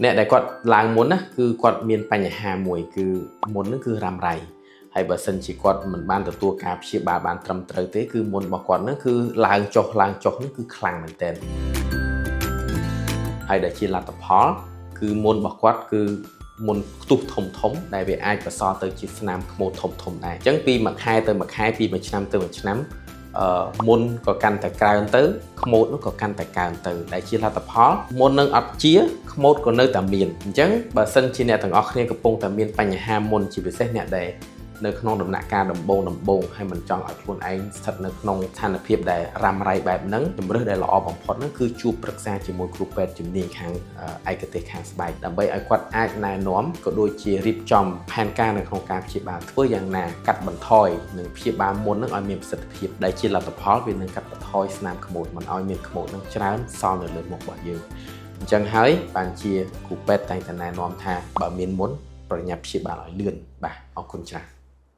អ្នកដែលគាត់ឡើងមុនណាគឺគាត់មានបញ្ហាមួយគឺមុនហ្នឹងគឺរ៉ាំរ៉ៃហើយបើសិនជាគាត់មិនបានទទួលការព្យាបាលបានត្រឹមត្រូវទេគឺមុនរបស់គាត់ហ្នឹងគឺឡើងចុះឡើងចុះហ្នឹងគឺខ្លាំងមែនទែនហើយដែលជាលទ្ធផលគឺមុនរបស់គាត់គឺមុនខ្ទុះធំធំដែលវាអាចបន្សល់ទៅជាស្នាមខ្មោចធំធំដែរអញ្ចឹងពីមួយខែទៅមួយខែពីមួយឆ្នាំទៅមួយឆ្នាំអឺមុនក៏កាន់តែកើនទៅខ្មោចនោះក៏កាន់តែកើនទៅដែលជាលទ្ធផលមុននឹងអត់ជាខ្មោចក៏នៅតែមានអញ្ចឹងបើសិនជាអ្នកទាំងអស់គ្នាកំពុងតែមានបញ្ហាមុនជាពិសេសអ្នកដែលនៅក្នុងដំណាក់កាលដំបូងដំបូងហើយមិនចង់ឲ្យខ្លួនឯងស្ថិតនៅក្នុងស្ថានភាពដែលរ៉ាំរ៉ៃបែបហ្នឹងជម្រើសដែលល្អបំផុតហ្នឹងគឺជួបប្រឹក្សាជាមួយគ្រូពេទ្យជំនាញខាងឯកទេសខាងស្បែកដើម្បីឲ្យគាត់អាចណែនាំក៏ដូចជារៀបចំផែនការនៅក្នុងការព្យាបាលធ្វើយ៉ាងណាកាត់បន្ថយនិងព្យាបាលមុនហ្នឹងឲ្យមានប្រសិទ្ធភាពដែលជាលទ្ធផលវានឹងកាត់បន្ថយស្នាមខ្មោចមិនឲ្យមានខ្មោចនឹងច្រើនសល់នៅលើមុខរបស់យើងអញ្ចឹងហើយបានជាគ្រូពេទ្យតែងតែណែនាំថាបើមានមុនប្រញាប់ព្យាបាលឲ្យលឿនបាទអរគុណច្រើន។